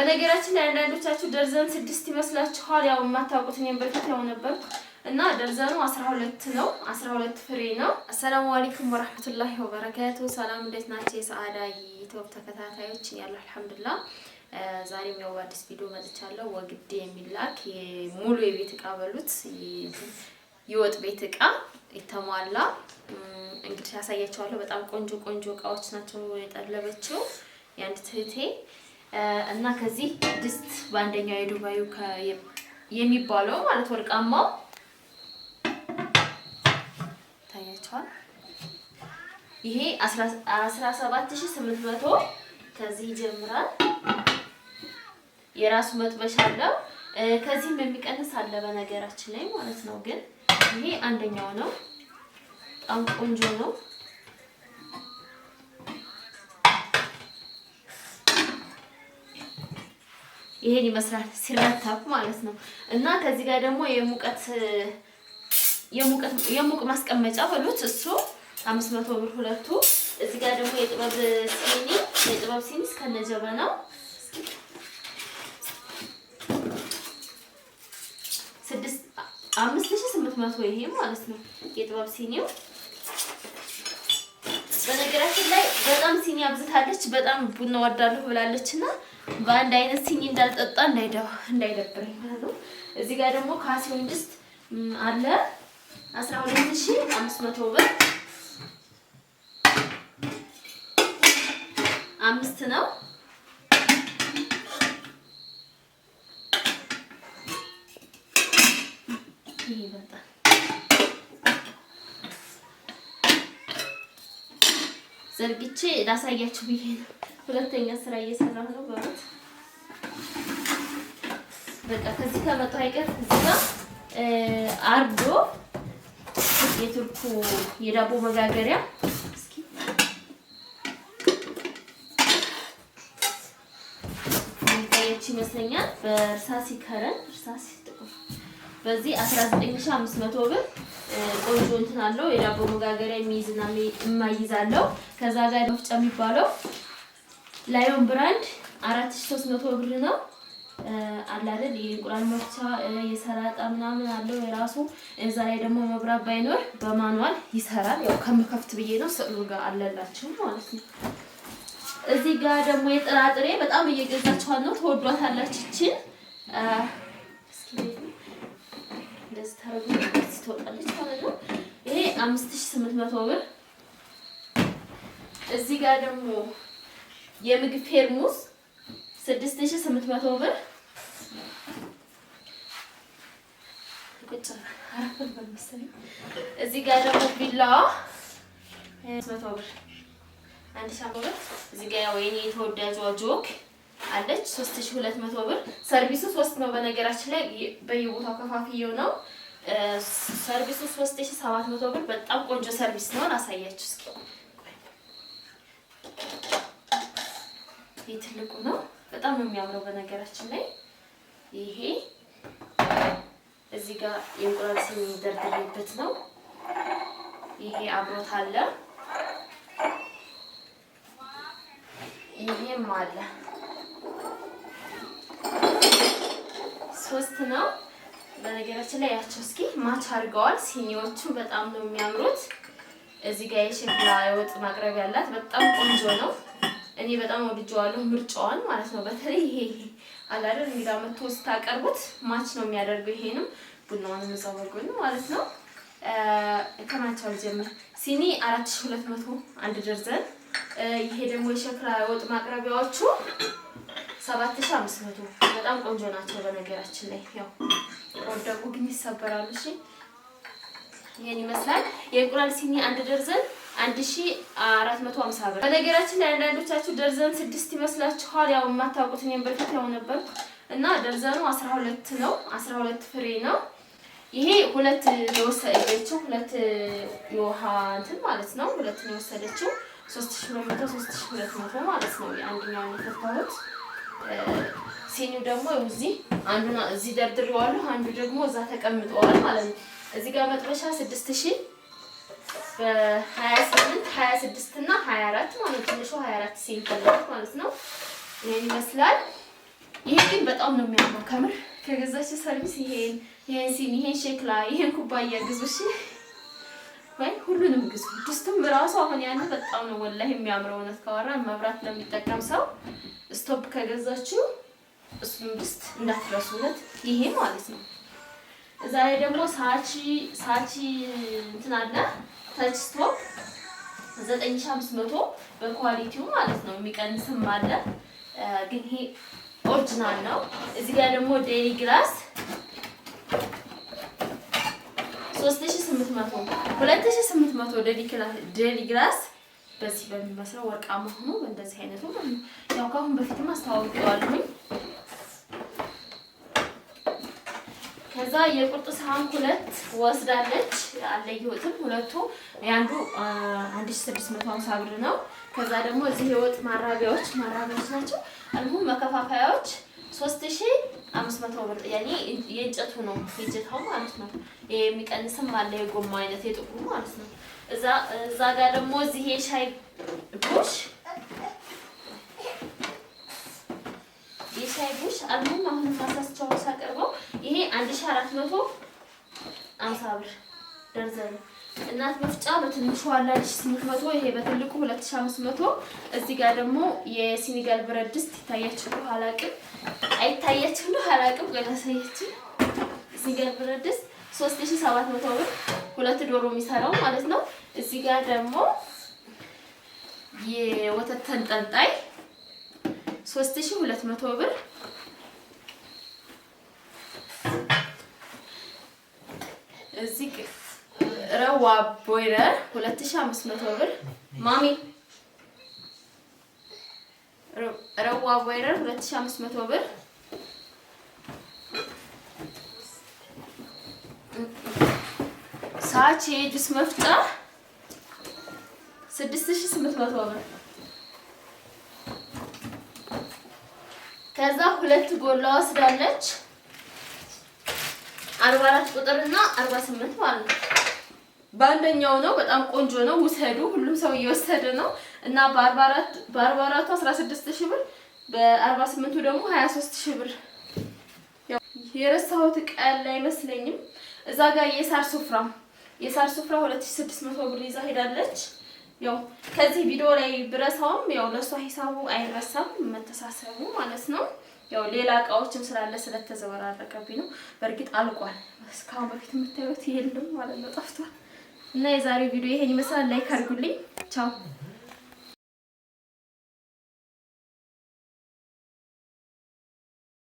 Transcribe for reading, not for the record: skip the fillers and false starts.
በነገራችን ላይ አንዳንዶቻችሁ ደርዘን 6 ይመስላችኋል። ያው የማታውቁት እኔም በፊት ያው ነበርኩ እና ደርዘኑ 12 ነው። 12 ፍሬ ነው። السلام عليكم ورحمة الله وبركاته። ሰላም እንዴት ናችሁ? የሰዓዳ ዩቲዩብ ተከታታዮች ያለው الحمد لله። ዛሬም ያው አዲስ ቪዲዮ መጥቻለሁ። ወግዴ የሚላክ ሙሉ የቤት እቃ በሉት የወጥ ቤት እቃ የተሟላ እንግዲህ ያሳያቸዋለሁ። በጣም ቆንጆ ቆንጆ እቃዎች ናቸው የጠለበችው የአንድ እህቴ እና ከዚህ ድስት በአንደኛው የዱባዩ የሚባለው ማለት ወርቃማው ታያቸዋል። ይሄ 17800 ከዚህ ይጀምራል። የራሱ መጥበሻ አለው። ከዚህም የሚቀንስ አለ በነገራችን ላይ ማለት ነው። ግን ይሄ አንደኛው ነው። በጣም ቆንጆ ነው። ይሄን ይመስላል ሲረታብ ማለት ነው። እና ከዚህ ጋር ደግሞ የሙቀት የሙቀት የሙቅ ማስቀመጫ በሉት እሱ 500 ብር ሁለቱ። እዚህ ጋር ደግሞ የጥበብ ሲኒ የጥበብ ሲኒ እስከነጀበናው 5800 ይሄ ማለት ነው የጥበብ ሲኒው። በነገራችን ላይ በጣም ሲኒ አብዝታለች። በጣም ቡና ወዳለሁ ብላለች እና በአንድ አይነት ሲኒ እንዳልጠጣ እንዳይደብረኝ ማለት ነው። እዚህ ጋር ደግሞ ካሲዮን ድስት አለ 12500 ብር አምስት ነው። ይሄ በጣም ዘርግቼ ላሳያችሁ ብዬ ነው። ሁለተኛ ስራ እየሰራሁ ነው። በእውነት በቃ ከዚህ ከመጣሁ አይቀር እዚህ ጋር አርዶ የቱርኩ የዳቦ መጋገሪያ እስኪ የሚታያችሁ ይመስለኛል። በእርሳሲ ከረን እርሳሲ ጥቁር በዚህ 19500 ብር ቆንጆ እንትን አለው። የዳቦ መጋገሪያ የሚይዝና የማይይዝ አለው። ከዛ ጋር መፍጫ የሚባለው ላዮን brand 4300 ብር ነው። አለ አይደል የእንቁላል መፍቻ የሰላጣ ምናምን አለው የራሱ። እዛ ላይ ደግሞ መብራት ባይኖር በ manual ይሰራል። ያው ከምከፍት ብዬ ነው ስዕሉ ጋር አለላችሁ ማለት ነው። እዚህ ጋር ደግሞ የጥራጥሬ በጣም እየገዛችኋት ነው፣ ተወዷታላችሁ። ይችን እስኪ እንደዚህ ታረጉ ትወጣለች ማለት ነው። ይሄ 5800 ብር። እዚህ ጋር ደግሞ የምግብ ፌርሙስ 6800 ብር። ቁጭ አረፈን መሰለኝ። እዚህ ጋር ደግሞ ቢላዋ 100 ብር፣ 1000 ብር። እዚህ ጋር ያው የኔ ተወዳጇ ጆክ አለች 3200 ብር። ሰርቪሱ ሶስት ነው በነገራችን ላይ በየቦታው ከፋፍየው ነው። ሰርቪሱ 3700 ብር። በጣም ቆንጆ ሰርቪስ ነው። አሳያችሁ እስኪ። ይሄ ትልቁ ነው። በጣም ነው የሚያምረው በነገራችን ላይ ይሄ እዚህ ጋር የእንቁላል ሲኒ ደርድሬበት ነው። ይሄ አብሮት አለ። ይሄም አለ። ሶስት ነው በነገራችን ላይ ያቸው እስኪ ማች አድርገዋል። ሲኒዎቹ በጣም ነው የሚያምሩት። እዚህ ጋር የሸክላ የወጥ ማቅረቢያ አላት። በጣም ቆንጆ ነው። እኔ በጣም ወድጀዋለሁ፣ ምርጫዋን ማለት ነው። በተለይ ይሄ አለ አይደል እንግዳ መጥቶ ስታቀርቡት ማች ነው የሚያደርገው። ይሄንም ቡናውንም እዛው በጎን ማለት ነው። ከማቻው ጀምር ሲኒ 4200 አንድ ደርዘን። ይሄ ደግሞ የሸክላ ወጥ ማቅረቢያዎቹ 7500 በጣም ቆንጆ ናቸው። በነገራችን ላይ ያው ወደቁ ግን ይሰበራሉ። እሺ ይሄን ይመስላል የእንቁላል ሲኒ አንድ ደርዘን 1450 ብር። በነገራችን ላይ አንዳንዶቻችሁ ደርዘን 6 ይመስላችኋል። ያው የማታውቁት እኔም በፊት ያው ነበርኩ እና ደርዘኑ 12 ነው። 12 ፍሬ ነው። ይሄ ሁለት የወሰደችው ሁለት የውሃ እንትን ማለት ነው። ሁለት ነው የወሰደችው 3200 3200 ማለት ነው። አንደኛውን የፈታሁት ሲኒው ደግሞ እዚህ አንዱና እዚህ ደርድሬዋለሁ፣ አንዱ ደግሞ እዛ ተቀምጠዋል ማለት ነው። እዚህ ጋር መጥበሻ 6000 በ28 26 እና 24 ማለት ነው። ትንሹ 24 ሴንቲ ማለት ነው። ይሄን ይመስላል። በጣም ነው የሚያምረው። ከምር ከገዛችሁ ሰርቪስ ይሄን ሲኒ፣ ይሄን ሸክላ፣ ይሄን ኩባያ ግዙ። እሺ ወይ ሁሉንም ግዙ። ድስቱም ራሱ አሁን ያን በጣም ነው ወላሂ የሚያምረው። እውነት ካወራን መብራት ለሚጠቀም ሰው ስቶፕ ከገዛችሁ እሱንም ድስት እንዳትረሱ። እውነት ይሄ ማለት ነው። እዛ ላይ ደግሞ ሳቺ ሳቺ እንትን አለ touch stove 9500 በ quality ው ማለት ነው። የሚቀንስም አለ ግን ይሄ original ነው። እዚህ ጋር ደግሞ ዴሊ ግላስ 3800 2800 ዴሊ ግላስ በዚህ በሚመስለው ወርቃማ ሆኖ በእንደዚህ አይነቱ ማለት ነው። ያው ከአሁን በፊትም አስተዋውቀዋለሁኝ። ከዛ የቁርጥ ሳህን ሁለት ወስዳለች። አለየሁትም። ሁለቱ የአንዱ 1650 ብር ነው። ከዛ ደግሞ እዚህ የወጥ ማራቢያዎች ናቸው። አልሙም መከፋፈያዎች 3500 ብር ያኔ የእንጨቱ ነው የእጀታው ማለት ነው። የሚቀንስም አለ የጎማ አይነት የጥቁሩ ማለት ነው። እዛ ጋር ደግሞ እዚህ የሻይ ቡሽ አልሙም አሁንም ማሳስቻው ሳቀርበው ይሄ 1450 ብር ደርዘን። እናት መፍጫ በትንሹ አለ 1800፣ ይሄ በትልቁ 2500። እዚህ ጋር ደግሞ የሲኒጋል ብረት ድስት ይታያችሁ አላቅም፣ አይታያችሁ ነው አላቅም፣ ገና ሳያችሁ። ሲኒጋል ብረት ድስት 3700 ብር፣ ሁለት ዶሮ የሚሰራው ማለት ነው። እዚህ ጋር ደግሞ የወተት ተንጠልጣይ 3200 ብር። እዚህ ረዋ ቦይለር 2500 ብር። ማሚ ረዋ ቦይለር 2500 ብር። ሳች የጁስ መፍጫ 6800 ብር። ከዛ ሁለት ጎላ ወስዳለች። 44 ቁጥር እና 48 ማለት ነው። በአንደኛው ነው። በጣም ቆንጆ ነው። ውሰዱ። ሁሉም ሰው እየወሰደ ነው እና በ44 በ44ቱ 16000 ብር፣ በ48ቱ ደግሞ 23000 ብር። ያው የረሳሁት ዕቃ ያለ አይመስለኝም። እዛ ጋር የሳር ሱፍራ 2600 ብር ይዛ ሄዳለች። ያው ከዚህ ቪዲዮ ላይ ብረሳውም ያው ለሷ ሂሳቡ አይረሳም፣ መተሳሰቡ ማለት ነው። ያው ሌላ እቃዎችም ስላለ ስለተዘበራረቀብኝ ነው። በእርግጥ አልቋል። እስካሁን በፊት የምታዩት የለም ማለት ነው፣ ጠፍቷል። እና የዛሬው ቪዲዮ ይሄን ይመስላል። like አድርጉልኝ። ቻው።